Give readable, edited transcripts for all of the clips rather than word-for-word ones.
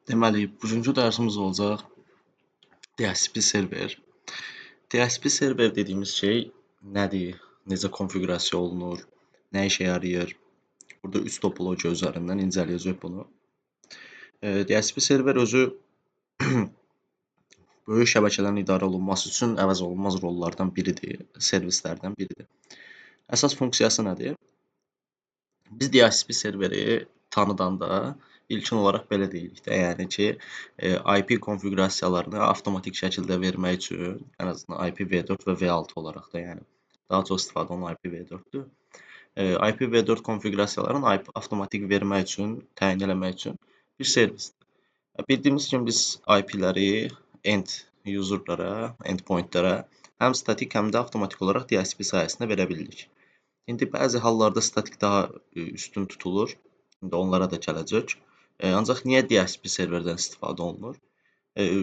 Deməli, bugünkü dərsimiz olacaq DHCP server. DHCP server dediyimiz şey nədir? Necə konfiqurasiya olunur? Nə işə yarayır? Burada 3 topologiya üzərindən incələyəcək bunu. DHCP server özü böyük şəbəkələrin idarə olunması üçün əvəz olunmaz rollardan biridir, servislərdən biridir. Əsas funksiyası nədir? Biz DHCP serveri tanıdanda ilkin olaraq belə deyirik də, yəni ki, IP konfiqurasiyalarını avtomatik şəkildə vermək üçün, ən azından IPv4 və V6 olaraq da, yəni daha çox istifadə olunan IPv4-dür. IPv4 konfiqurasiyalarını IP avtomatik vermək üçün, təyin eləmək üçün bir servisdir. Bildiyimiz kimi biz IP-ləri end userlara, endpointlara həm statik, həm də avtomatik olaraq DHCP sayəsində verə bilirik. İndi bəzi hallarda statik daha üstün tutulur. İndi onlara da gələcək. Ancaq niyə DHCP serverdən istifadə olunur?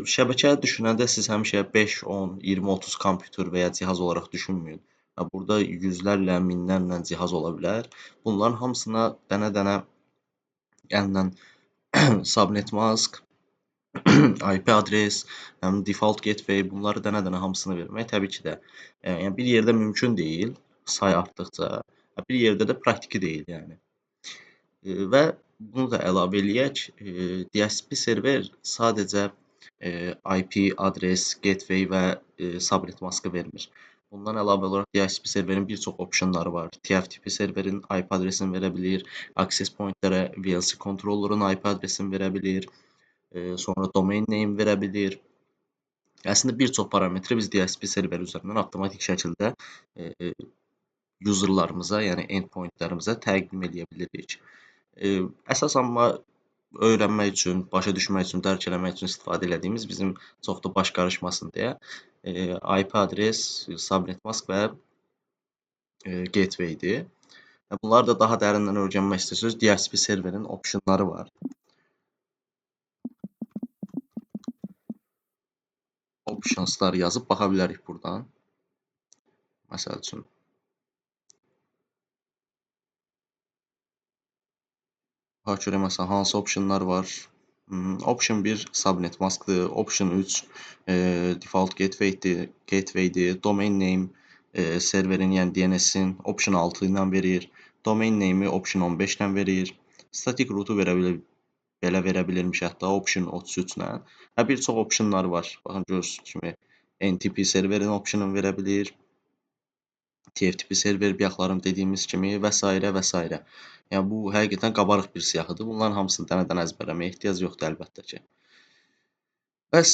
Şəbəkə düşünəndə siz həmişə 5, 10, 20, 30 kompüter və ya cihaz olaraq düşünməyin. Burada yüzlərlə, minlərlə cihaz ola bilər. Bunların hamısına dənə-dənə əllə subnet mask, IP adres, həm default gateway, bunları dənə-dənə hamısını vermək təbii ki də, yəni bir yerdə mümkün deyil say artdıqca, bir yerdə də praktiki deyil yəni. Və bunu da əlavə eləyək, DHCP server sadəcə IP, adres, gateway və subnet maskı vermir. Bundan əlavə olaraq DHCP serverin bir çox optionları var. TFTP serverin IP adresini verə bilir, access pointlərə VLC controller'ın IP adresini verə bilir, sonra domain name verə bilir. Əslində bir çox parametri biz DHCP serveri üzərindən avtomatik şəkildə userlarımıza, yəni endpointlərimizə təqdim eləyə bilirik. Əsas amma öyrənmək üçün, başa düşmək üçün, dərk eləmək üçün istifadə elədiyimiz bizim çox da baş qarışmasın deyə IP adres, subnet mask və gateway-dir. Bunları da daha dərindən öyrənmək istəsəniz DHCP serverin optionları var. Optionslar yazıb baxa bilərik buradan. Məsəl üçün. Bax görək məsələn hansı optionlar var. Option 1 subnet maskdır, option 3 default gateway-dir, domain name serverin, yəni DNS-in option 6 ilə verir, domain name-i option 15 ilə verir, static root-u verə bilir, belə verə bilirmiş hətta option 33 ilə. Bir çox optionlar var. Baxın görürsünüz kimi NTP serverin optionunu verə bilir, TFTP server bayaqlarım dediyimiz kimi və s. və s. Yəni bu həqiqətən qabarıq bir siyahıdır. Bunların hamısını dənə-dənə əzbərləməyə ehtiyac yoxdur əlbəttə ki. Bəs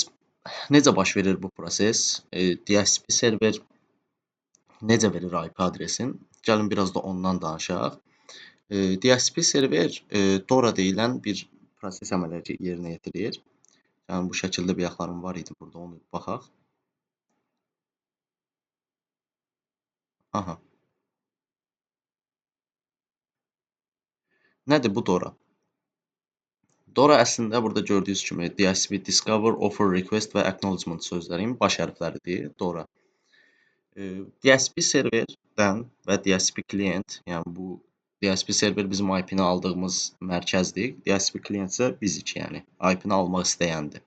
necə baş verir bu proses? DHCP server necə verir IP adresini? Gəlin biraz da ondan danışaq. DHCP server DORA deyilən bir proses əmələ yerinə yetirir. Yəni bu şəkildə bayaqlarım var idi burada, onu baxaq. Aha. Nədir bu DORA? DORA əslində burada gördüyünüz kimi DHCP Discover, Offer, Request və Acknowledgement sözlərinin baş hərfləridir DORA. DHCP serverdən və DHCP klient, yəni bu DHCP server bizim IP-ni aldığımız mərkəzdir. DHCP klient isə bizik, yəni IP-ni almaq istəyəndir.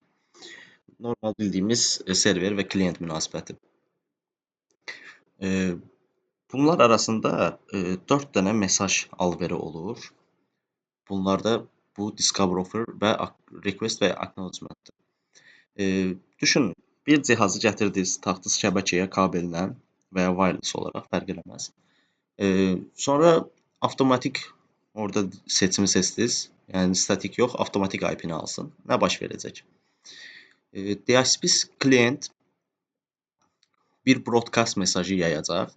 Normal bildiyimiz server və klient münasibəti. Bunlar arasında 4 dənə mesaj alveri olur. Bunlar da bu Discover, Offer və Request və Acknowledgement-dir. Düşünün, bir cihazı gətirdiniz, taxdınız şəbəkəyə kabellə və ya wireless olaraq fərq eləməz. Sonra avtomatik orada seçimi seçdiniz. Yəni statik yox, avtomatik IP-ni alsın. Nə baş verəcək? DHCP klient bir broadcast mesajı yayacaq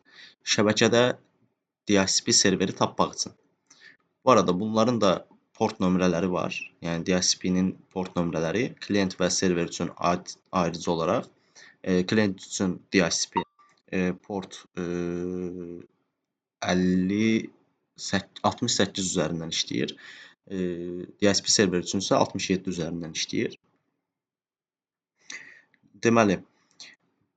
şəbəkədə DHCP serveri tapmaq üçün. Bu arada bunların da port nömrələri var. Yəni DHCP-nin port nömrələri klient və server üçün ayrıca olaraq klient üçün DHCP port 68 üzərindən işləyir. DHCP server üçün isə 67 üzərindən işləyir. Deməli,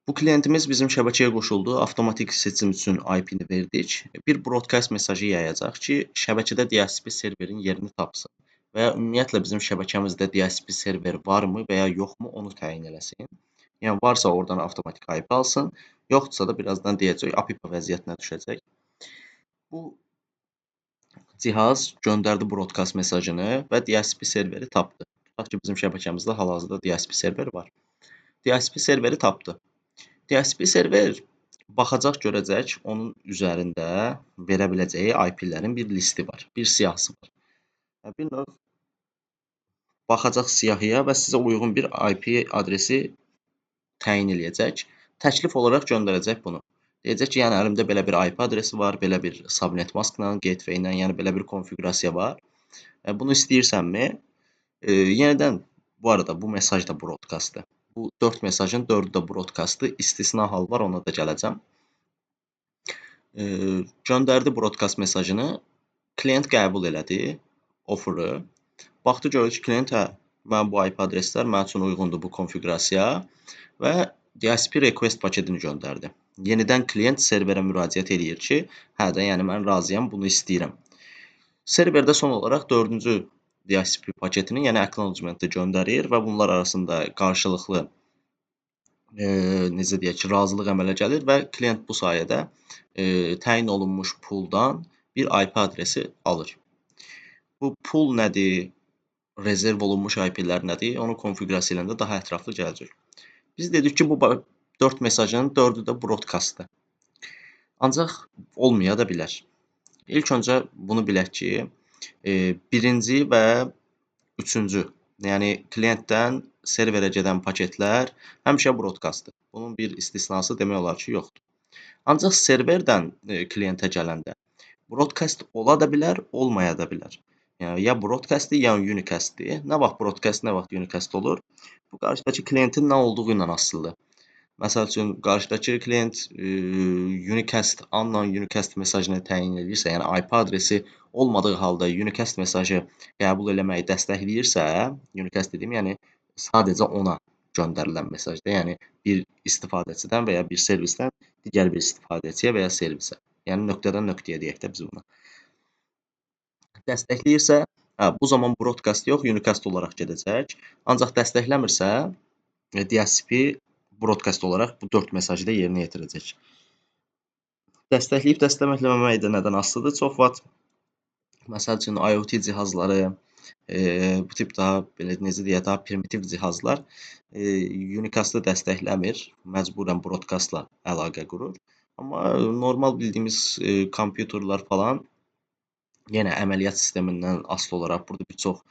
bu klientimiz bizim şəbəkəyə qoşuldu. Avtomatik seçim üçün IP-ni verdik. Bir broadcast mesajı yayacaq ki, şəbəkədə DHCP serverin yerini tapsın. və ya ümumiyyətlə bizim şəbəkəmizdə DHCP server varmı və ya yoxmu onu təyin eləsin. Yəni varsa oradan avtomatik IP alsın, yoxdursa da birazdan deyəcək APIPA vəziyyətinə düşəcək. Bu cihaz göndərdi broadcast mesajını və DHCP serveri tapdı. Tutaq ki, bizim şəbəkəmizdə hal-hazırda DHCP server var. DHCP serveri tapdı. DHCP server baxacaq, görəcək onun üzərində verə biləcəyi IP-lərin bir listi var, bir siyahısı var. Bir növ baxacaq siyahıya və sizə uyğun bir IP adresi təyin eləyəcək. Təklif olaraq göndərəcək bunu. Deyəcək ki, yəni əlimdə belə bir IP adresi var, belə bir subnet maskla, gateway ilə, yəni belə bir konfiqurasiya var. Bunu istəyirsənmi? Yenidən bu arada bu mesaj da broadcastdır. Bu 4 mesajın 4-ü də broadcastdır. İstisna hal var, ona da gələcəm. Göndərdi broadcast mesajını, klient qəbul elədi offer'ı. Baxdı gördü ki, klient hə, mən bu IP adreslər mənim üçün uyğundur bu konfiqurasiya və DHCP request paketini göndərdi. Yenidən klient serverə müraciət eləyir ki, hə də, yəni mən razıyam, bunu istəyirəm. Serverdə son olaraq 4-cü DHCP paketini, yəni acknowledgement-i göndərir və bunlar arasında qarşılıqlı necə deyək ki, razılıq əmələ gəlir və klient bu sayədə təyin olunmuş puldan bir IP adresi alır. Bu pul nədir, rezerv olunmuş IP-lər nədir, onu konfiqurasiya eləyəndə daha ətraflı gələcək. Biz dedik ki, bu 4 mesajın 4-ü də broadcastdır. Ancaq olmaya da bilər. İlk öncə bunu bilək ki, birinci və üçüncü, yəni klientdən serverə gedən paketlər həmişə broadcastdır. Bunun bir istisnası demək olar ki, yoxdur. Ancaq serverdən klientə gələndə broadcast ola da bilər, olmaya da bilər. Yəni ya broadcastdir, ya unicastdir. Nə vaxt broadcast, nə vaxt unicast olur? Bu qarşıdakı klientin nə olduğu ilə asılıdır. Məsəl üçün, qarşıdakı klient unicast, unknown unicast mesajını təyin edirsə, yəni IP adresi olmadığı halda unicast mesajı qəbul eləməyi dəstəkləyirsə, unicast dediyim, yəni sadəcə ona göndərilən mesajdır. Yəni bir istifadəçidən və ya bir servisdən digər bir istifadəçiyə və ya servisə. Yəni nöqtədən nöqtəyə deyək də biz buna. Dəstəkləyirsə, hə, bu zaman broadcast yox, unicast olaraq gedəcək. Ancaq dəstəkləmirsə, DHCP broadcast olaraq bu 4 mesajı da yerinə yetirəcək. Dəstəkləyib dəstəkləməmək də nədən asılıdır? Çox vaxt, məsəl üçün, IoT cihazları, bu tip daha, belə necə deyək, daha primitiv cihazlar unicastı dəstəkləmir, məcburən broadcastla əlaqə qurur. Amma normal bildiyimiz kompüterlər falan yenə əməliyyat sistemindən asılı olaraq burada bir çox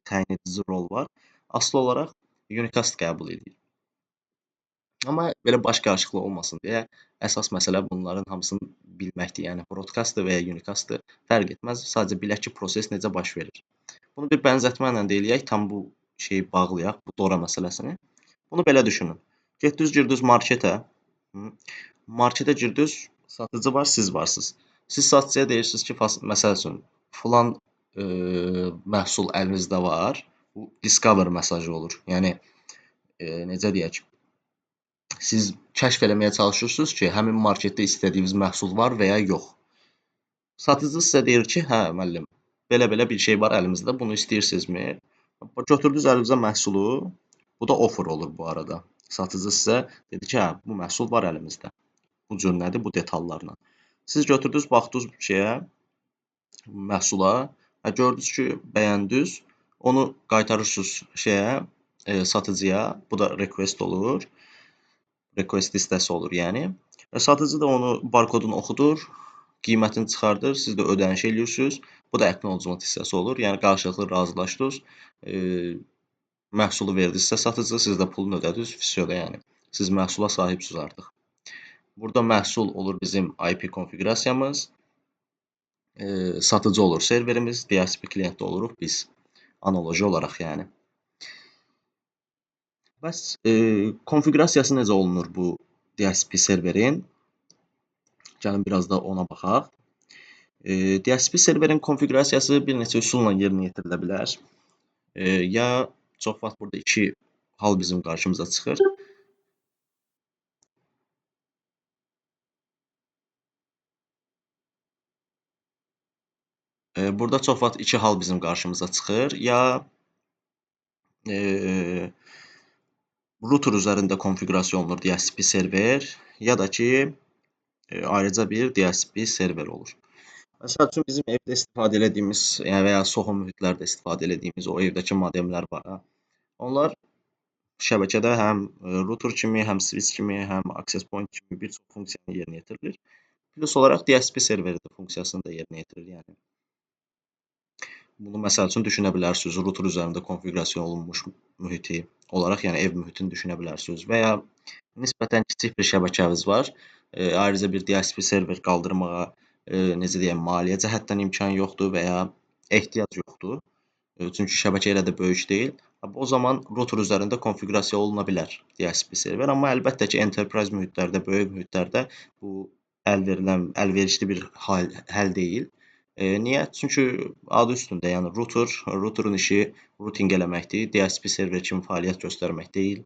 təyin edici rol var. Asılı olaraq unicast qəbul edir. Amma belə baş qarışıqlığı olmasın deyə əsas məsələ bunların hamısını bilməkdir. Yəni broadcastdır və ya unicastdır, fərq etməz. Sadəcə bilək ki, proses necə baş verir. Bunu bir bənzətmə ilə də eləyək, tam bu şeyi bağlayaq, bu Dora məsələsini. Bunu belə düşünün. Getdiniz, girdiniz marketə. Marketə girdiniz, satıcı var, siz varsınız. Siz satıcıya deyirsiniz ki, məsəl üçün, filan məhsul əlinizdə var. Bu discover mesajı olur. Yəni, necə deyək, siz kəşf eləməyə çalışırsınız ki, həmin marketdə istədiyiniz məhsul var və ya yox. Satıcı sizə deyir ki, hə, müəllim, belə-belə bir şey var əlimizdə, bunu istəyirsinizmi? Götürdünüz əlinizə məhsulu, bu da offer olur bu arada. Satıcı sizə dedi ki, hə, bu məhsul var əlimizdə. Bu cür nədir, bu detallarla. Siz götürdünüz, baxdınız şeyə, məhsula, hə, gördünüz ki, bəyəndiniz, onu qaytarırsınız şeyə, satıcıya, bu da request olur. Request listəsi olur yəni. Və satıcı da onu barkodunu oxudur, qiymətini çıxardır, siz də ödəniş eləyirsiniz. Bu da acknowledgement hissəsi olur. Yəni qarşılıqlı razılaşdınız. Məhsulu verdinizsə satıcı, siz də pulunu ödədiniz, vəsə də yəni. Siz məhsula sahibsiniz artıq. Burada məhsul olur bizim IP konfiqurasiyamız. Satıcı olur serverimiz, DHCP klientdə oluruq biz. Analoji olaraq yəni. Bəs konfiqurasiyası necə olunur bu DHCP serverin? Gəlin biraz da ona baxaq. DHCP serverin konfiqurasiyası bir neçə üsulla yerinə yetirilə bilər. Ya çox vaxt burada iki hal bizim qarşımıza çıxır. Burada çox vaxt iki hal bizim qarşımıza çıxır. Ya router üzərində konfiqurasiya olunur DHCP server, ya da ki, ayrıca bir DHCP server olur. Məsəl üçün, bizim evdə istifadə elədiyimiz, yəni və ya Soho mühitlərdə istifadə elədiyimiz o evdəki modemlər var. Ha? Onlar şəbəkədə həm router kimi, həm switch kimi, həm access point kimi bir çox funksiyanı yerinə yetirilir. Plus olaraq DHCP serveri də funksiyasını da yerinə yetirir. Yəni bunu məsəl üçün düşünə bilərsiniz. Router üzərində konfiqurasiya olunmuş mühiti olaraq, yəni ev mühitini düşünə bilərsiniz. Və ya nisbətən kiçik bir şəbəkəniz var. Ayrıca bir DHCP server qaldırmağa, necə deyəm, maliyyə cəhətdən imkan yoxdur və ya ehtiyac yoxdur. Çünki şəbəkə elə də böyük deyil. O zaman router üzərində konfiqurasiya oluna bilər DHCP server. Amma əlbəttə ki, enterprise mühitlərdə, böyük mühitlərdə bu əlverişli bir həll deyil. Niyə? Çünki adı üstündə, yəni routerun işi routing eləməkdir, DHCP server kimi fəaliyyət göstərmək deyil.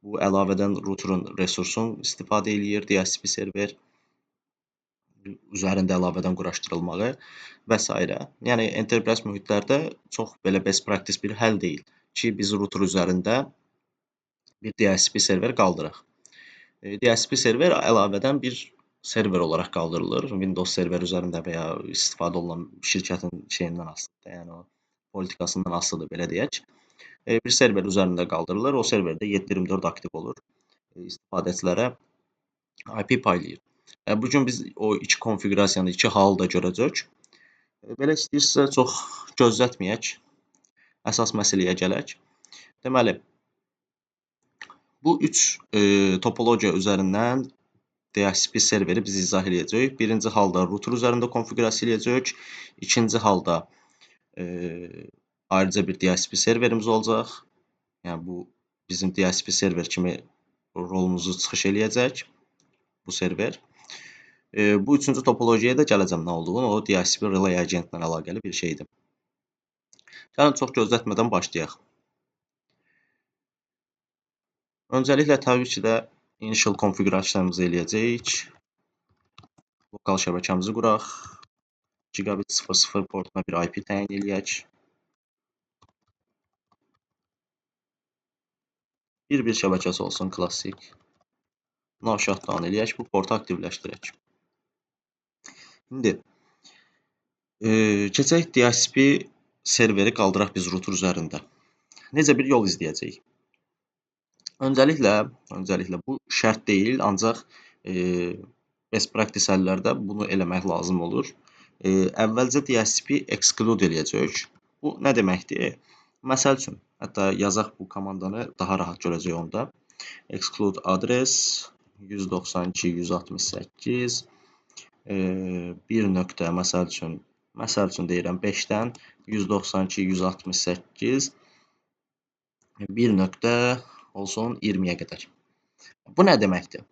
Bu əlavədən routerun resursunu istifadə eləyir DHCP server üzərində əlavədən quraşdırılmağı və s. Yəni enterprise mühitlərdə çox belə best practice bir həll deyil ki, biz router üzərində bir DHCP server qaldıraq. DHCP server əlavədən bir server olaraq qaldırılır. Windows server üzərində və ya istifadə olunan şirkətin şeyindən asılıdır, yəni o politikasından asılıdır, belə deyək. Bir server üzərində qaldırılır. O server də 7/24 aktiv olur. İstifadəçilərə IP paylayır. Bu gün biz o iki konfiqurasiyanı, iki halı da görəcək. Belə istəyirsə çox gözlətməyək. Əsas məsələyə gələk. Deməli, bu üç topologiya üzərindən DHCP serveri biz izah eləyəcəyik. Birinci halda router üzərində konfiqurasiya eləyəcəyik. İkinci halda ayrıca bir DHCP serverimiz olacaq. Yəni bu bizim DHCP server kimi rolumuzu çıxış eləyəcək bu server. Bu üçüncü topologiyaya da gələcəm nə olduğunu. O DHCP Relay Agent ilə əlaqəli bir şeydir. Gəlin çox gözlətmədən başlayaq. Öncəliklə təbii ki də initial konfiqurasiyamızı eləyəcəyik. Lokal şəbəkəmizi quraq. Gigabit 00 portuna bir IP təyin eləyək. Bir-bir şəbəkəsi olsun, klassik. No shutdown eləyək, bu portu aktivləşdirək. İndi keçək DHCP serveri qaldıraq biz router üzərində. Necə bir yol izləyəcəyik? Öncəliklə bu şərt deyil, ancaq best practice həllərdə bunu eləmək lazım olur. Əvvəlcə DHCP exclude eləyəcəyik. Bu nə deməkdir? Məsəl üçün, hətta yazaq bu komandanı, daha rahat görəcəyik onda. Exclude adres 192 168 1 nöqtə, məsəl üçün deyirəm 5-dən 192 168 1 nöqtə olsun 20-yə qədər. Bu nə deməkdir?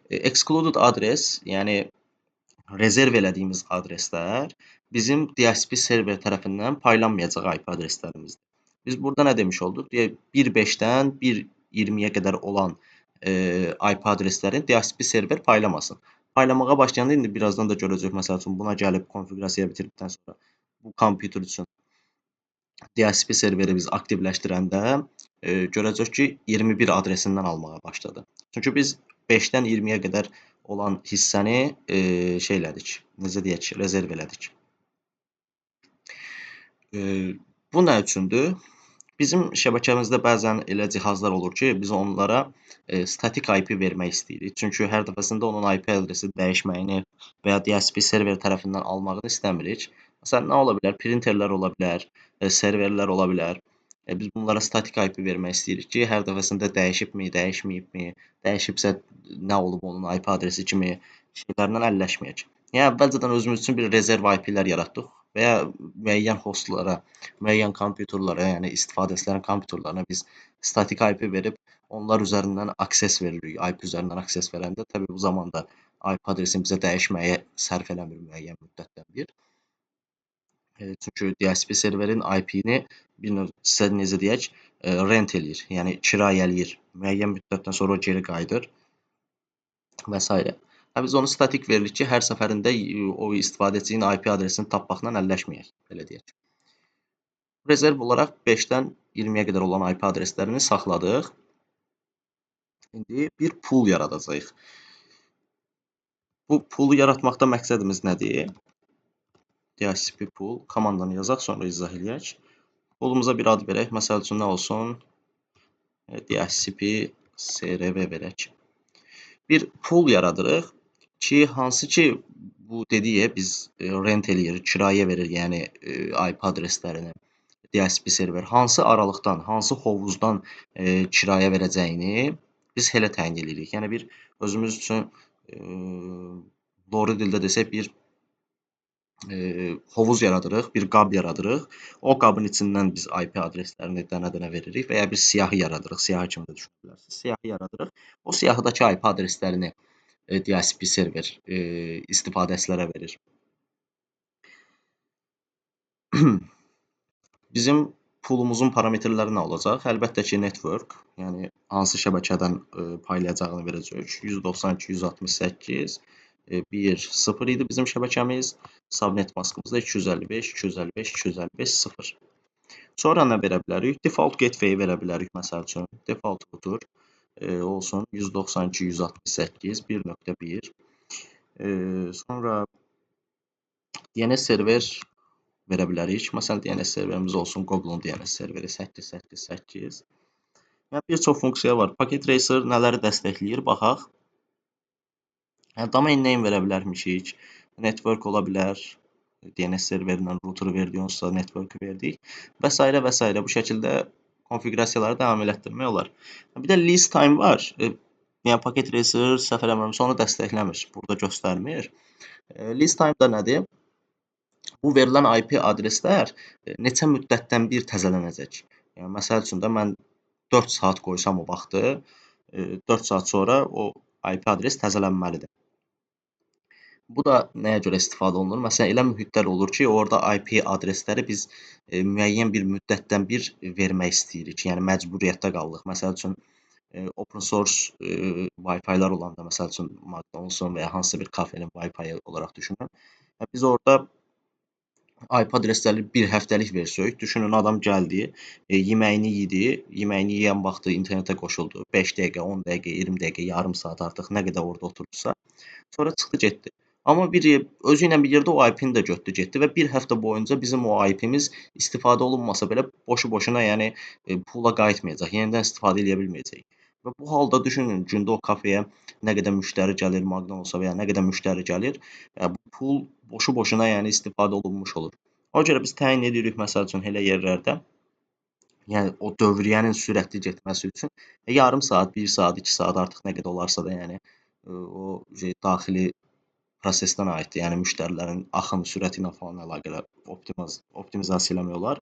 Excluded adres, yəni rezerv elədiyimiz adreslər bizim DHCP server tərəfindən paylanmayacaq IP adreslərimizdir. Biz burada nə demiş olduq? Deyək 1.5-dən 1.20-yə qədər olan IP adreslərini DHCP server paylamasın. Paylamağa başlayanda indi birazdan da görəcək, məsəl üçün buna gəlib konfiqurasiya bitirdikdən sonra bu kompüter üçün DHCP serveri biz aktivləşdirəndə görəcək ki, 21 adresindən almağa başladı. Çünki biz 5-dən 20-yə qədər olan hissəni şey elədik, necə deyək, rezerv elədik. Bu nə üçündür? Bizim şəbəkəmizdə bəzən elə cihazlar olur ki, biz onlara statik IP vermək istəyirik. Çünki hər dəfəsində onun IP adresi dəyişməyini və ya DHCP server tərəfindən almağını istəmirik. Məsələn, nə ola bilər? Printerlər ola bilər, serverlər ola bilər. Biz bunlara statik IP vermək istəyirik ki, hər dəfəsində dəyişibmi, dəyişməyibmi, dəyişibsə nə olub onun IP adresi kimi şeylərlə əlləşməyək. Yəni, əvvəlcədən özümüz üçün bir rezerv IP-lər yaratdıq və ya müəyyən hostlara, müəyyən kompüterlərə, yəni istifadəçilərin kompüterlərinə biz statik IP verib onlar üzərindən akses veririk. IP üzərindən akses verəndə təbii bu zamanda IP adresini bizə dəyişməyə sərf eləmir müəyyən müddətdən bir. Çünki DHCP serverin IP-ni bir növ sizə necə deyək, rent eləyir, yəni kirayələyir. Müəyyən müddətdən sonra o geri qayıdır və s. Hə, biz onu statik veririk ki, hər səfərində o istifadəçinin IP adresini tapmaqla əlləşməyək, belə deyək. Rezerv olaraq 5-dən 20-yə qədər olan IP adreslərini saxladıq. İndi bir pool yaradacağıq. Bu poolu yaratmaqda məqsədimiz nədir? DHCP pool komandanı yazaq, sonra izah eləyək. Poolumuza bir ad verək. Məsəl üçün nə olsun? DHCP SRV verək. Bir pool yaradırıq ki, hansı ki bu dediyi biz rent eləyirik, kirayə verir, yəni IP adreslərini DHCP server hansı aralıqdan, hansı hovuzdan kirayə verəcəyini biz elə təyin eləyirik. Yəni bir özümüz üçün doğru dildə desək bir hovuz yaradırıq, bir qab yaradırıq. O qabın içindən biz IP adreslərini dənə-dənə veririk və ya bir siyahı yaradırıq. Siyahı kimi də düşünə bilərsiniz. Siyahı yaradırıq. O siyahıdakı IP adreslərini DHCP server istifadəçilərə verir. Bizim poolumuzun parametrləri nə olacaq? Əlbəttə ki, network, yəni hansı şəbəkədən paylayacağını verəcəyik. 192, 168, 1, 0 idi bizim şəbəkəmiz. Subnet maskımız da 255, 255, 255, 0. Sonra nə verə bilərik? Default gateway verə bilərik məsəl üçün. Default router olsun 192, 168, 1.1. Sonra DNS server verə bilərik. Məsələn, DNS serverimiz olsun Google-un DNS serveri 888. Yəni bir çox funksiya var. Packet Tracer nələri dəstəkləyir? Baxaq. Yəni domain name verə bilərmişik. Network ola bilər. DNS serverindən router verdik, onsuz da network-ü verdik və s. və s. Bu şəkildə konfiqurasiyaları davam elətdirmək olar. Bir də lease time var. Yəni Packet Tracer səhv eləmirəmsə onu dəstəkləmir. Burada göstərmir. Lease time da nədir? Bu verilən IP adreslər neçə müddətdən bir təzələnəcək. Yəni məsəl üçün də mən 4 saat qoysam o vaxtı, 4 saat sonra o IP adres təzələnməlidir. Bu da nəyə görə istifadə olunur? Məsələn, elə mühitlər olur ki, orada IP adresləri biz müəyyən bir müddətdən bir vermək istəyirik. Yəni məcburiyyətdə qalırıq. Məsəl üçün open source Wi-Fi-lar olanda, məsəl üçün McDonald's-un və ya hansısa bir kafenin Wi-Fi-i olaraq düşünün. Biz orada IP adresləri bir həftəlik versək, düşünün adam gəldi, yeməyini yedi, yeməyini yeyən vaxtı internetə qoşuldu. 5 dəqiqə, 10 dəqiqə, 20 dəqiqə, yarım saat artıq nə qədər orada oturdusa, sonra çıxdı getdi. Amma bir özü ilə bir yerdə o IP-ni də götürdü getdi və bir həftə boyunca bizim o IP-miz istifadə olunmasa belə boşu-boşuna, yəni pula qayıtmayacaq, yenidən istifadə eləyə bilməyəcəyik. Və bu halda düşünün, gündə o kafeyə nə qədər müştəri gəlir, McDonald's-a və ya nə qədər müştəri gəlir, bu pul boşu-boşuna, yəni istifadə olunmuş olur. Ona görə biz təyin edirik məsəl üçün elə yerlərdə, yəni o dövriyyənin sürətli getməsi üçün yarım saat, 1 saat, 2 saat artıq nə qədər olarsa da, yəni o şey daxili prosesdən aiddir. Yəni müştərilərin axın sürəti ilə falan əlaqəli optimizasiya eləmək olar.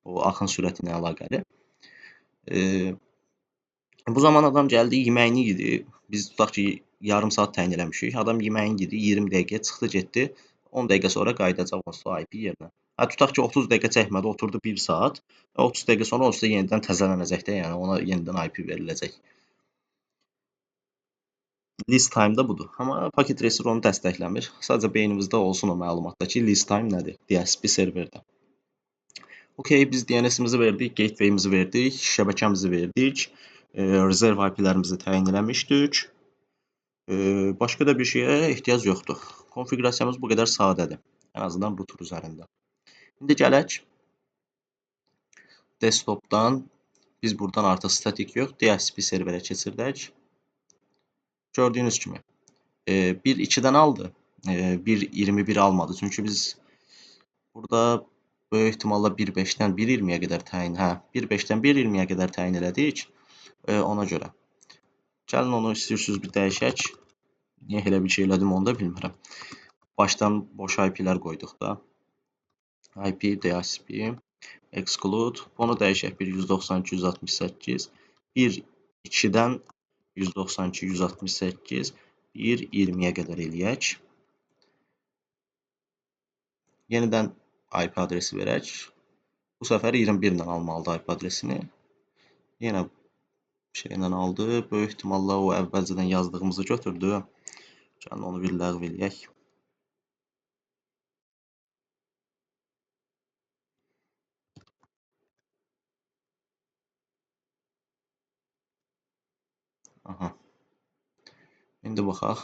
O axın sürəti ilə əlaqəli. Bu zaman adam gəldi, yeməyini yedi. Biz tutaq ki, yarım saat təyin eləmişik. Adam yeməyini yedi, 20 dəqiqə çıxdı, getdi. 10 dəqiqə sonra qayıdacaq onsuz da IP yerinə. Hə, tutaq ki, 30 dəqiqə çəkmədi, oturdu 1 saat. 30 dəqiqə sonra onsuz da yenidən təzələnəcək də, yəni ona yenidən IP veriləcək. Lease time da budur. Amma Packet Tracer onu dəstəkləmir. Sadəcə beyninizdə olsun o məlumatda ki, lease time nədir DHCP serverdə. Okay, biz DNS-imizi verdik, gateway-imizi verdik, şəbəkəmizi verdik, rezerv IP-lərimizi təyin eləmişdik. Başqa da bir şeyə ehtiyac yoxdur. Konfiqurasiyamız bu qədər sadədir. Ən azından router üzərində. İndi gələk desktopdan biz buradan artıq statik yox, DHCP serverə keçirdək. Gördüyünüz kimi 1.2-dən aldı, 1.21 almadı. Çünki biz burada böyük ehtimalla 1.5-dən 1.20-yə qədər təyin, hə, 1.5-dən 1.20-yə qədər təyin elədik. Ona görə. Gəlin onu istəyirsiniz bir dəyişək. Niyə elə bir şey elədim onu da bilmirəm. Başdan boş IP-lər qoyduq da. IP, DHCP, exclude. Bunu dəyişək 192, 168, 1.2-dən 192, 168, 1.20-yə qədər eləyək. Yenidən IP adresi verək. Bu səfər 21 ilə almalıdır IP adresini. Yenə şeylə aldı. Böyük ehtimalla o əvvəlcədən yazdığımızı götürdü. Gəlin onu bir ləğv eləyək. Aha. İndi baxaq.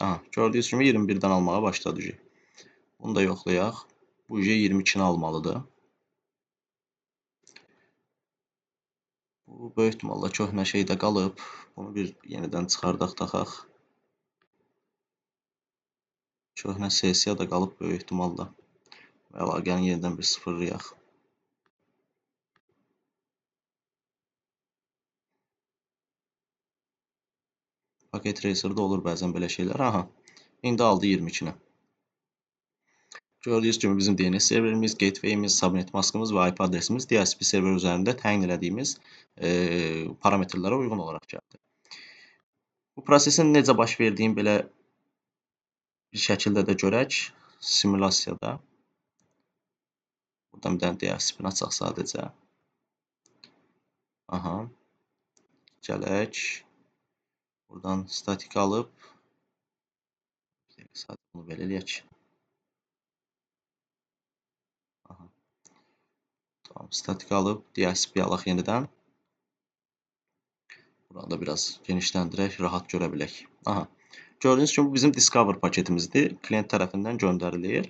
Aha, gördüyünüz kimi 21-dən almağa başladı. Bunu da yoxlayaq. Bu 22-ni almalıdır. Bu böyük ehtimalla köhnə şeydə qalıb. Bunu bir yenidən çıxardaq, taxaq. Köhnə sessiya da qalıb böyük ehtimalla. Əlaqəni yenidən bir sıfırlayaq. Paket Tracer'da olur bəzən belə şeylər. Aha, indi aldı 22-ni. Gördüyünüz kimi bizim DNS serverimiz, gateway'imiz, subnet maskımız və IP adresimiz DHCP server üzərində təyin elədiyimiz parametrlərə uyğun olaraq gəldi. Bu prosesin necə baş verdiyini belə bir şəkildə də görək simulasiyada. Buradan bir dənə DHCP-ni açaq sadəcə. Aha. Gələk. Buradan statik alıb sadəcə bunu belə eləyək. Aha. Tamam, statik alıb DHCP alaq yenidən. Buranı da biraz genişləndirək, rahat görə bilək. Aha. Gördüyünüz kimi bu bizim Discover paketimizdir. Klient tərəfindən göndərilir.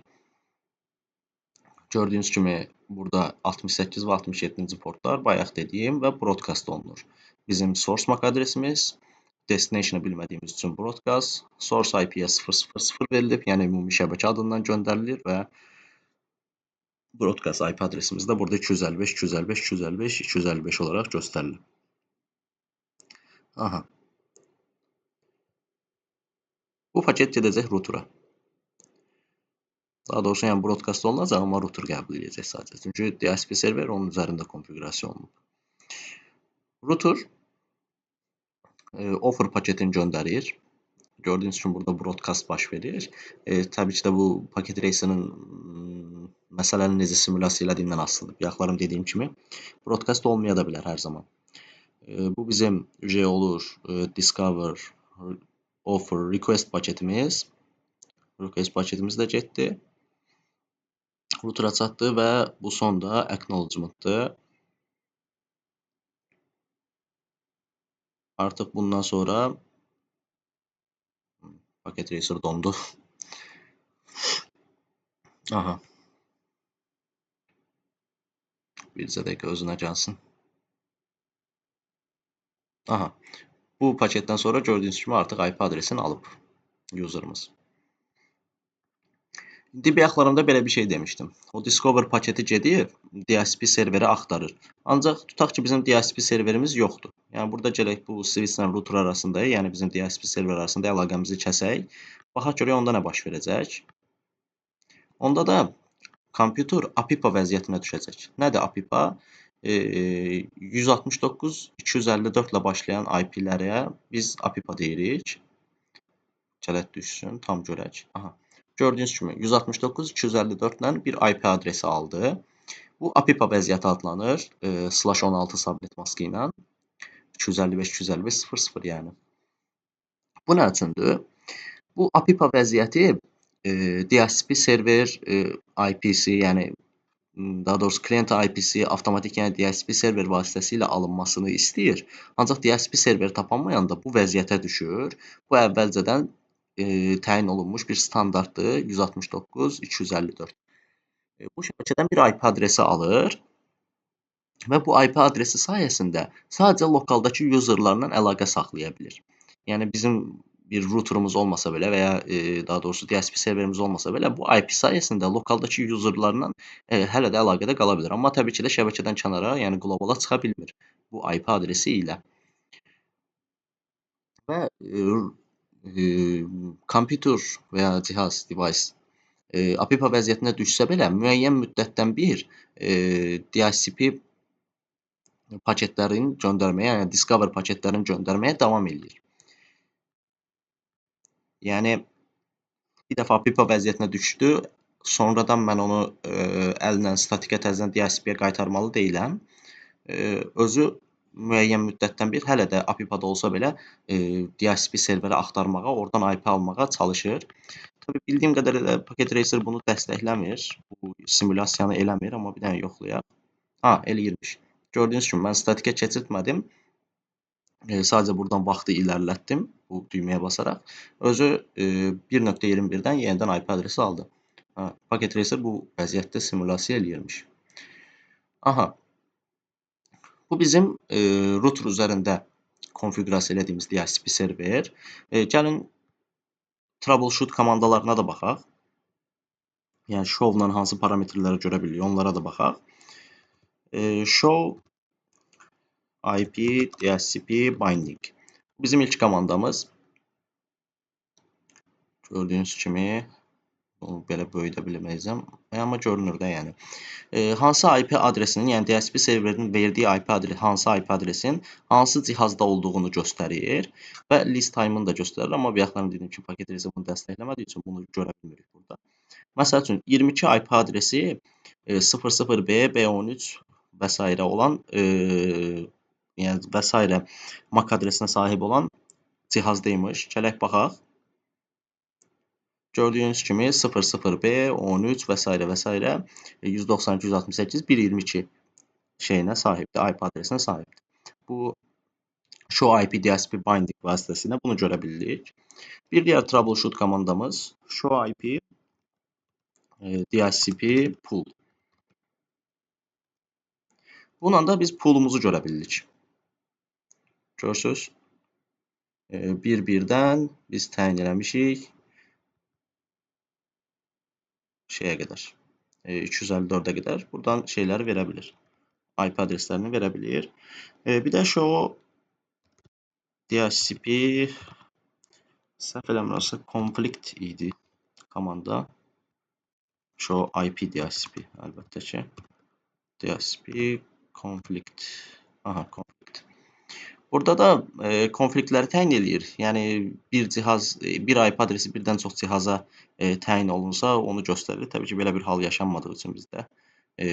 Gördüyünüz kimi burada 68 və 67-ci portlar bayaq dediyim və broadcast olunur. Bizim source MAC adresimiz, destination'ı bilmədiyimiz üçün broadcast, source IP-yə 000 verilib, yəni ümumi şəbəkə adından göndərilir və broadcast IP adresimiz də burada 255, 255, 255, 255 olaraq göstərilir. Aha. Bu paket gedəcək router'a. Daha doğrusu, yəni broadcast olunacaq, amma router qəbul edəcək sadəcə. Çünki DHCP server onun üzərində konfiqurasiya olunub. Router offer paketini göndərir. Gördüyünüz kimi burada broadcast baş verir. Təbii ki də bu paket tracer'ın məsələni necə simulyasiya elədiyindən asılıdır. Bayaqlarım dediyim kimi broadcast olmaya da bilər hər zaman. Bu bizim UC olur, discover, offer, request paketimiz. Request paketimiz də getdi. Router'a çatdı və bu son da acknowledgement'dır. Artıq bundan sonra paket tracer dondu. Aha. Bircə dəqiqə özünə gəlsin. Aha. Bu paketdən sonra gördüyünüz kimi artıq IP adresini alıb user'ımız. İndi bayaqlarımda belə bir şey demişdim. O Discover paketi gedir, DHCP serveri axtarır. Ancaq tutaq ki, bizim DHCP serverimiz yoxdur. Yəni burada gələk bu switch-lə router arasında, yəni bizim DHCP server arasında əlaqəmizi kəsək. Baxaq görək onda nə baş verəcək. Onda da kompüter APIPA vəziyyətinə düşəcək. Nədir APIPA? 169.254 ilə başlayan IP-lərə biz APIPA deyirik. Gələk düşsün, tam görək. Aha. Gördüyünüz kimi 169.254 ilə bir IP adresi aldı. Bu APIPA vəziyyəti adlanır. /16 subnet maskı ilə. 255 255 00 yəni. Bu nə üçündür? Bu APIPA vəziyyəti DHCP server IP-si, yəni daha doğrusu klient IP-si avtomatik, yəni DHCP server vasitəsilə alınmasını istəyir. Ancaq DHCP serveri tapanmayanda bu vəziyyətə düşür. Bu əvvəlcədən təyin olunmuş bir standartdır. 169.254. Bu şəbəkədən bir IP adresi alır və bu IP adresi sayəsində sadəcə lokaldakı userlarla əlaqə saxlaya bilir. Yəni bizim bir routerumuz olmasa belə və ya daha doğrusu DHCP serverimiz olmasa belə bu IP sayəsində lokaldakı userlarla hələ də əlaqədə qala bilər. Amma təbii ki də şəbəkədən kənara, yəni qlobala çıxa bilmir bu IP adresi ilə. Və kompüter və ya cihaz, device APIPA vəziyyətinə düşsə belə müəyyən müddətdən bir DHCP paketlərini göndərməyə, yəni Discover paketlərini göndərməyə davam eləyir. Yəni bir dəfə APIPA vəziyyətinə düşdü, sonradan mən onu əllə statikə təzədən DHCP-yə qaytarmalı deyiləm. Özü Müəyyən müddətdən bir hələ də API-da olsa belə DHCP serveri axtarmağa, oradan IP almağa çalışır. Tabii bildiyim qədərilə Packet Tracer bunu dəstəkləmir. Bu simulyasiyanı eləmir, amma bir dənə yoxlayaq. Ha, eləyirmiş. Gördüyünüz kimi mən statikə keçirtmədim. Sadəcə buradan vaxtı irəlilətdim bu düyməyə basaraq. Özü 1.21-dən yenidən IP adresi aldı. Ha, Packet Tracer bu vəziyyətdə simulyasiya eləyirmiş. Aha. Bu bizim router üzərində konfiqurasiya elədiyimiz DHCP server. Gəlin troubleshoot komandalarına da baxaq. Yəni show-la hansı parametrləri görə bilirik, onlara da baxaq. Show IP DHCP binding. Bizim ilk komandamız. Gördüyünüz kimi bunu belə böyüdə bilməyəcəm. Amma görünür də yəni. Hansı IP adresinin, yəni DHCP serverinin verdiyi IP adresi, hansı IP adresin hansı cihazda olduğunu göstərir və lease time-ını da göstərir. Amma bayaqdan dediyim kimi Packet Tracer bunu dəstəkləmədiyi üçün bunu görə bilmirik burada. Məsəl üçün 22 IP adresi 00B, B13 və s. olan, yəni və s. MAC adresinə sahib olan cihazdaymış. Gələk baxaq. Gördüyünüz kimi 00B, 13 və s. və s. 192, 168, 122 şeyinə sahibdir, IP adresinə sahibdir. Bu show IP DHCP binding vasitəsilə bunu görə bilirik. Bir digər troubleshoot komandamız show IP DHCP pool. Bununla da biz poolumuzu görə bilirik. Görürsünüz? Bir-birdən biz təyin eləmişik şeyə qədər, 254-ə qədər buradan şeyləri verə bilir. IP adreslərini verə bilir. Bir də show DHCP səhv eləmirəmsə conflict idi komanda. Show IP DHCP əlbəttə ki. DHCP conflict. Aha, conflict. Burada da konfliktləri təyin eləyir. Yəni bir cihaz, bir IP adresi birdən çox cihaza təyin olunsa, onu göstərir. Təbii ki, belə bir hal yaşanmadığı üçün bizdə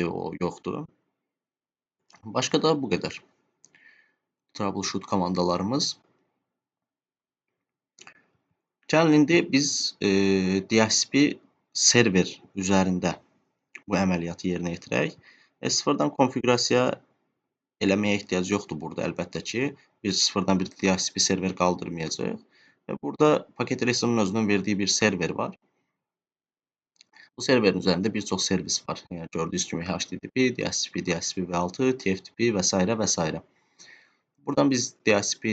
o yoxdur. Başqa da bu qədər. Troubleshoot komandalarımız. Gəlin indi biz DHCP server üzərində bu əməliyyatı yerinə yetirək. Sıfırdan konfiqurasiya eləməyə ehtiyac yoxdur burada əlbəttə ki. Biz sıfırdan bir DHCP server qaldırmayacağıq. Və burada Packet Tracer'ın özünün verdiyi bir server var. Bu serverin üzərində bir çox servis var. Yəni gördüyünüz kimi HTTP, DHCP, DHCP v6, TFTP və s. və s. Buradan biz DHCP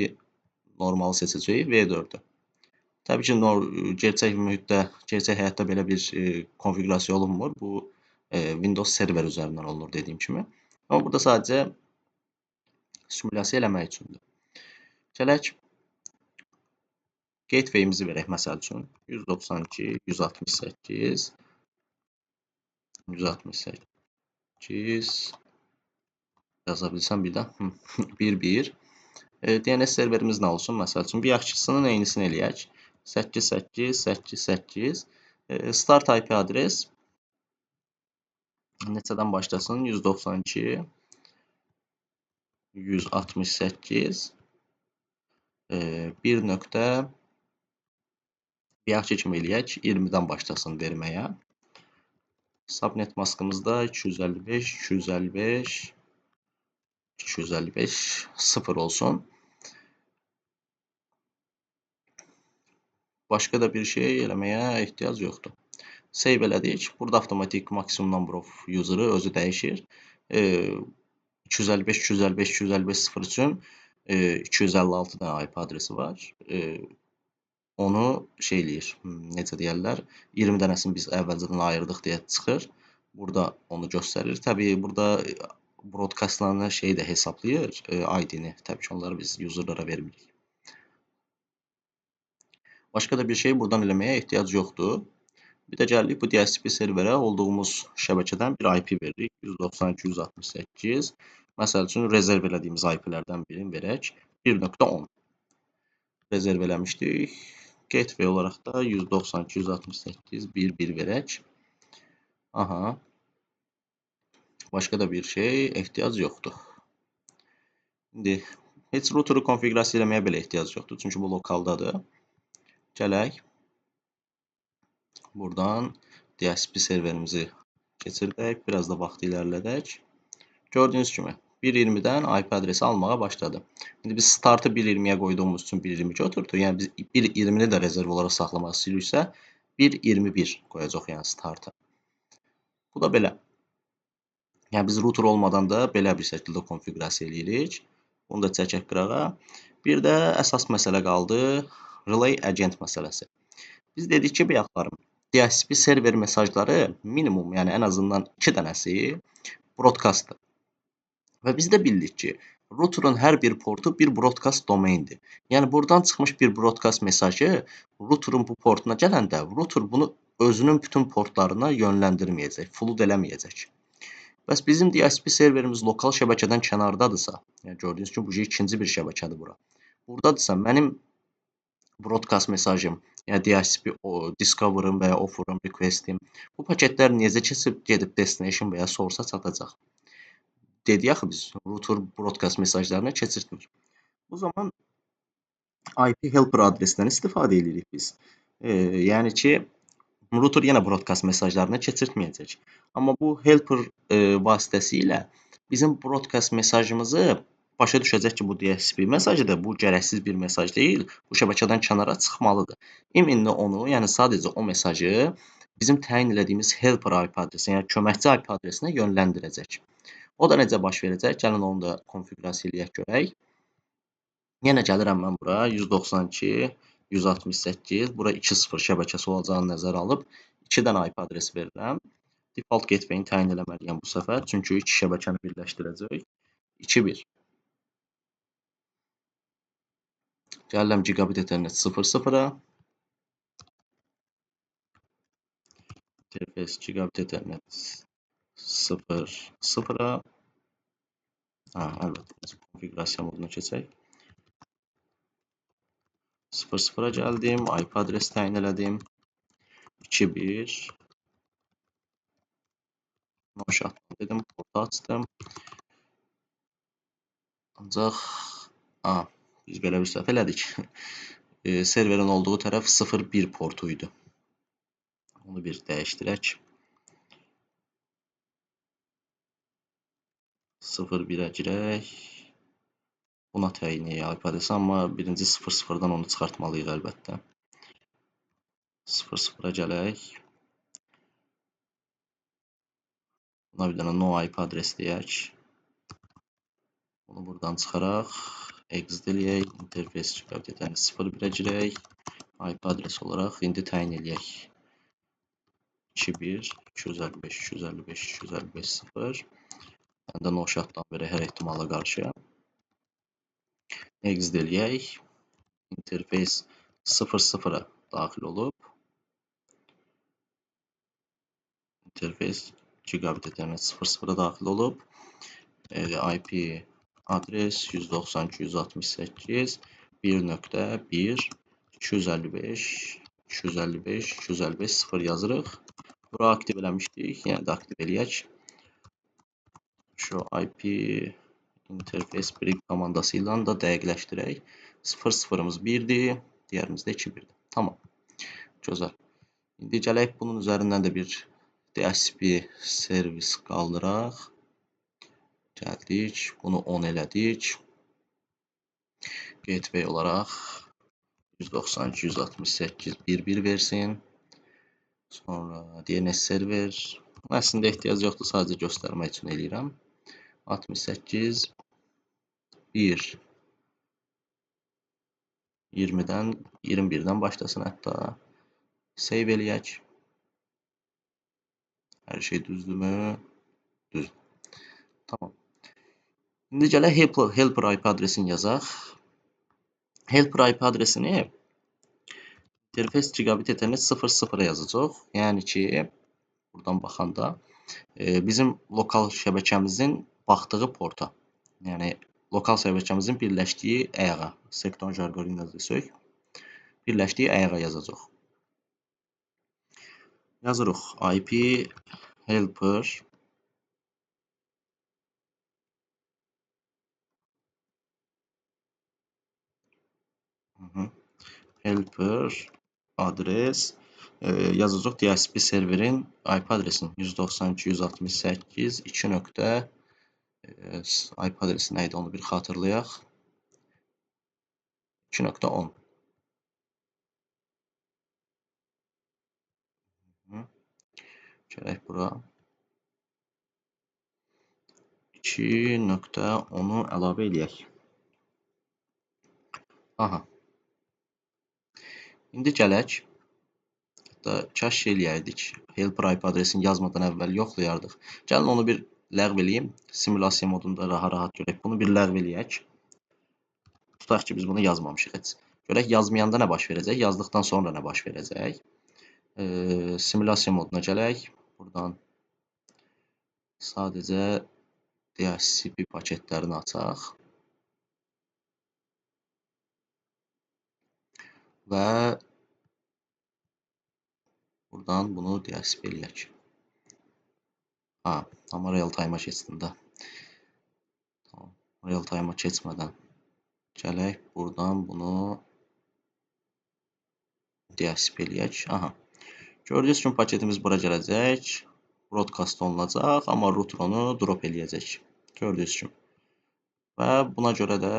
normalı seçəcəyik, V4-ü. Təbii ki, gerçək mühitdə, gerçək həyatda belə bir konfiqurasiya olunmur. Bu Windows server üzərindən olunur dediyim kimi. Amma burada sadəcə simulyasiya eləmək üçündür. Gələk gateway-imizi verək məsəl üçün. 192, 168, 168 yaza bilsəm bir də 1, 1. DNS serverimiz nə olsun? Məsəl üçün, bir yaxşısının eynisini eləyək. 8, 8, 8, 8. Start IP adres neçədən başlasın? 192, 168, 1 nöqtə bir yaxşı kimi eləyək, 20-dən başlasın verməyə. Subnet maskımızda 255, 255, 255, 0 olsun. Başqa da bir şey eləməyə ehtiyac yoxdur. Save elədik. Burada avtomatik maksimum number of user-ı özü dəyişir. 255, 255, 255, 0 üçün 256 dənə IP adresi var. Onu şey eləyir, necə deyərlər, 20 dənəsini biz əvvəlcədən ayırdıq deyə çıxır. Burada onu göstərir. Təbii burada broadcastlarını şeyi də hesablayır, ID-ni. Təbii ki, onları biz userlara vermirik. Başqa da bir şey buradan eləməyə ehtiyac yoxdur. Bir də gəldik bu DHCP serverə olduğumuz şəbəkədən bir IP veririk. 192, 168. Məsəl üçün, rezerv elədiyimiz IP-lərdən birini verək. 1.10. Rezerv eləmişdik. Gateway olaraq da 192, 168, 1, 1 verək. Aha. Başqa da bir şey ehtiyac yoxdur. İndi heç routeru konfiqurasiya eləməyə belə ehtiyac yoxdur, çünki bu lokaldadır. Gələk. Buradan DHCP serverimizi keçirdək, biraz da vaxtı irəlilədək. Gördüyünüz kimi 1.20-dən IP adresi almağa başladı. İndi biz startı 1.20-yə qoyduğumuz üçün 1.20 götürdü. Yəni biz 1.20-ni də rezerv olaraq saxlamaq istəyiriksə 1.21 qoyacaq, yəni startı. Bu da belə. Yəni biz router olmadan da belə bir şəkildə konfiqurasiya eləyirik. Bunu da çəkək qırağa. Bir də əsas məsələ qaldı, Relay Agent məsələsi. Biz dedik ki, bayaqlarım, DHCP server mesajları minimum, yəni ən azından 2 dənəsi broadcastdır. Və biz də bildik ki, routerun hər bir portu bir broadcast domaindir. Yəni buradan çıxmış bir broadcast mesajı routerun bu portuna gələndə router bunu özünün bütün portlarına yönləndirməyəcək, flood eləməyəcək. Bəs bizim DHCP serverimiz lokal şəbəkədən kənardadırsa, yəni gördüyünüz kimi bu ikinci bir şəbəkədir bura. Buradadırsa mənim broadcast mesajım, yəni DHCP Discover-ım və ya Offer-ım, Request-im, bu paketlər necə keçib gedib destination və ya source-a çatacaq? Dedik axı biz router broadcast mesajlarını keçirtmir. Bu zaman IP helper adresindən istifadə edirik biz. Yəni ki, router yenə broadcast mesajlarını keçirtməyəcək. Amma bu helper vasitəsilə bizim broadcast mesajımızı başa düşəcək ki, bu DHCP mesajıdır, bu gərəksiz bir mesaj deyil, bu şəbəkədən kənara çıxmalıdır. İminli onu, yəni sadəcə o mesajı bizim təyin elədiyimiz helper IP adresinə, yəni köməkçi IP adresinə yönləndirəcək. O da necə baş verəcək? Gəlin onu da konfiqurasiya eləyək görək. Yenə gəlirəm mən bura 192, 168, bura 2.0 şəbəkəsi olacağını nəzərə alıb 2 dənə IP adresi verirəm. Default gateway-ni təyin eləməliyəm bu səfər, çünki iki şəbəkəni birləşdirəcək. 2.1. Gəlirəm Gigabit Ethernet 0.0-a. Interface Gigabit Ethernet 0.0-a. Əlbəttə, konfiqurasiya moduna keçək. 0.0-a gəldim, IP adresi təyin elədim. 2.1. No shutdown dedim, portu açdım. Ancaq, biz belə bir səhv elədik. Serverin olduğu tərəf 0.1 portu idi. Onu bir dəyişdirək. 0.1-ə girək. Buna təyin eləyək IP adresi, amma birinci 0.0-dan onu çıxartmalıyıq əlbəttə. 0.0-a gələk. Buna bir dənə no IP adres deyək. Bunu buradan çıxaraq, exit eləyək, interface Gigabit Ethernet 0.1-ə girək. IP adresi olaraq indi təyin eləyək. 2.1, 255, 255, 255, 0. Mən də no shutdown verək hər ehtimala qarşı. Exit eləyək. Interface 0.0-a daxil olub. Interface Gigabit Ethernet 0.0-a daxil olub. IP adres 192, 168, 1.1, 255, 255, 255, 0 yazırıq. Bura aktiv eləmişdik, yenə də aktiv eləyək. Şu IP interface brief komandası ilə də dəqiqləşdirək. 0.0-ımız 1-dir, digərimiz də 2.1-dir. Tamam, gözəl. İndi gələk bunun üzərindən də bir DHCP servis qaldıraq. Gəldik, bunu 10 elədik. Gateway olaraq 192, 168, 1.1 versin. Sonra DNS server. Buna əslində ehtiyac yoxdur, sadəcə göstərmək üçün eləyirəm. 68, 1, 20-dən, 21-dən başlasın hətta. Save eləyək. Hər şey düzdürmü? Düzdür. Tamam. İndi gələk helper IP adresini yazaq. Helper IP adresini interface Gigabit Ethernet 0.0-a yazacaq. Yəni ki, buradan baxanda bizim lokal şəbəkəmizin baxdığı porta, yəni lokal şəbəkəmizin birləşdiyi ayağa, sektor jargonu ilə desək, birləşdiyi ayağa yazacaq. Yazırıq IP helper Helper adres yazacaq DHCP serverin IP adresini 192.168 2. IP adresi nə idi onu bir xatırlayaq. 2.10. Gələk bura. 2.10-u əlavə eləyək. Aha. İndi gələk. Hətta kaş şey eləyəydik. Helper IP adresini yazmadan əvvəl yoxlayardıq. Gəlin onu bir ləğv eləyim. Simulyasiya modunda rahat görək. Bunu bir ləğv eləyək. Tutaq ki, biz bunu yazmamışıq heç. Görək yazmayanda nə baş verəcək, yazdıqdan sonra nə baş verəcək. Simulyasiya moduna gələk. Buradan sadəcə DHCP paketlərini açaq. Və buradan bunu DHCP eləyək. Ha, amma real time-a keçdim də. Tamam, real time-a keçmədən gələk buradan bunu DHCP eləyək. Aha. Gördüyünüz kimi paketimiz bura gələcək. Broadcast olunacaq, amma router onu drop eləyəcək. Gördüyünüz kimi. Və buna görə də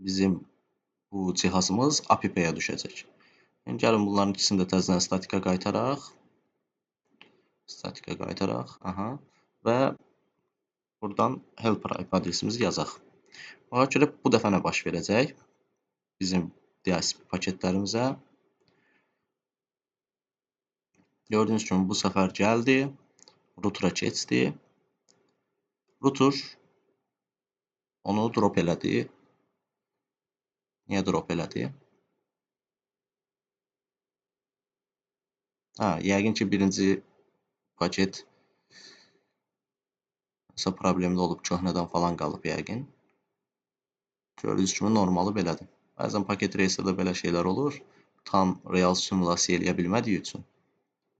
bizim bu cihazımız APP-yə düşəcək. İndi gəlin bunların ikisini də təzədən statika qaytaraq. Statika qaytaraq. Aha. Və buradan helper IP adresimizi yazaq. Ona görə bu dəfə nə baş verəcək? Bizim DHCP paketlərimizə. Gördüyünüz kimi bu səfər gəldi. Router'a keçdi. Router onu drop elədi. Niyə drop elədi? Ha, yəqin ki, birinci paket nəsə problemli olub, köhnədən falan qalıb yəqin. Gördüyünüz kimi normalı belədir. Bəzən paket reyestrdə belə şeylər olur. Tam real simulyasiya eləyə bilmədiyi üçün.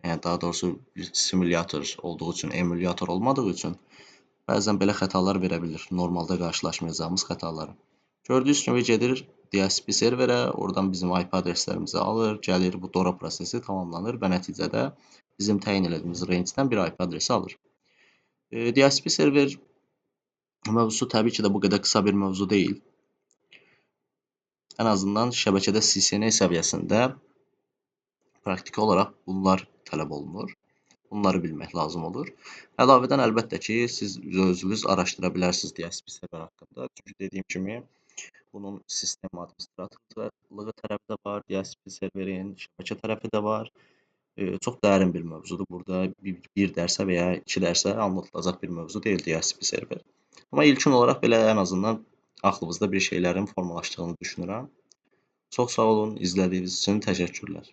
Yəni daha doğrusu bir simulyator olduğu üçün, emulyator olmadığı üçün bəzən belə xətalar verə bilir. Normalda qarşılaşmayacağımız xətaları. Gördüyünüz kimi gedir DHCP serverə, oradan bizim IP adreslərimizi alır, gəlir, bu DORA prosesi tamamlanır və nəticədə bizim təyin elədiyimiz range-dən bir IP adresi alır. DHCP server mövzusu təbii ki də bu qədər qısa bir mövzu deyil. Ən azından şəbəkədə CCNA səviyyəsində praktiki olaraq bunlar tələb olunur. Bunları bilmək lazım olur. Əlavədən əlbəttə ki, siz özünüz araşdıra bilərsiniz DHCP server haqqında. Çünki dediyim kimi bunun sistem administratorluğu tərəfi də var, DHCP serverin şəbəkə tərəfi də var. Çox dərin bir mövzudur. Burada bir dərsə və ya iki dərsə anlatılacaq bir mövzu deyil DHCP server. Amma ilkin olaraq belə ən azından ağlınızda bir şeylərin formalaşdığını düşünürəm. Çox sağ olun, izlədiyiniz üçün təşəkkürlər.